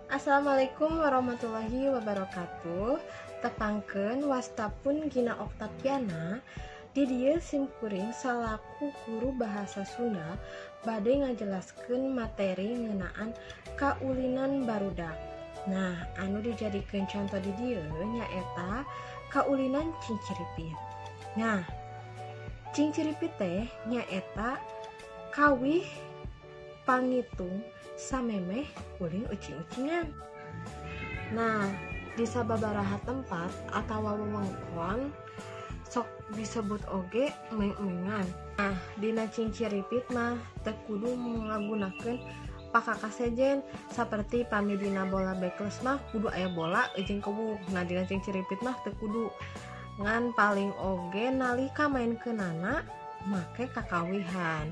Assalamualaikum warahmatullahi wabarakatuh. Tepangkeun, wasta pun Gina Oktaviana. Di dieu sim kuring salaku guru bahasa Sunda bade ngajelaskeun materi ngeunaan kaulinan barudak. Nah, anu dijadikeun conto di dieu nyaeta kaulinan cingciripit. Nah, cingciripit teh nyaeta kawih pangitung samemeh ulin ucing-ucingan. Nah, di sababaraha tempat atawa wewengkon sok disebut oge meng-mengan. Nah, dina cingciripit mah teu kudu ngagunakeun pakakas sejen, saperti pami dina bola bekles mah kudu aya bola jeung kewuk. Nah, dina cingciripit mah teu kudu, ngan paling oge nalika mainkeunana make kakawihan.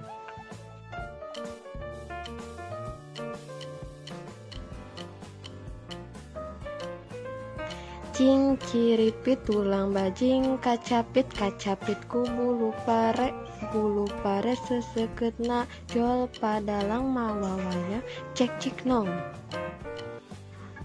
Cingciripit tulang bajing kacapit kacapit ku bulu pare, bulu pare seseketna jol padalang mawa wayang cek cik nong.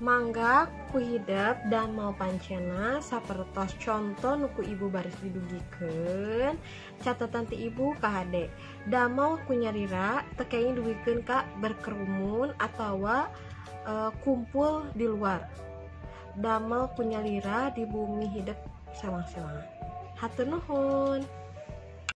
Mangga ku hidep dan mau pancena sapertos conto nu ku ibu baris didugikeun. Catatan ti ibu kahade, damel ku nyalira teu kenging dugikeun ka berkerumun atawa kumpul di luar. Damel ku nyalira di bumi hidep sewang-sewangan. Hatur nuhun.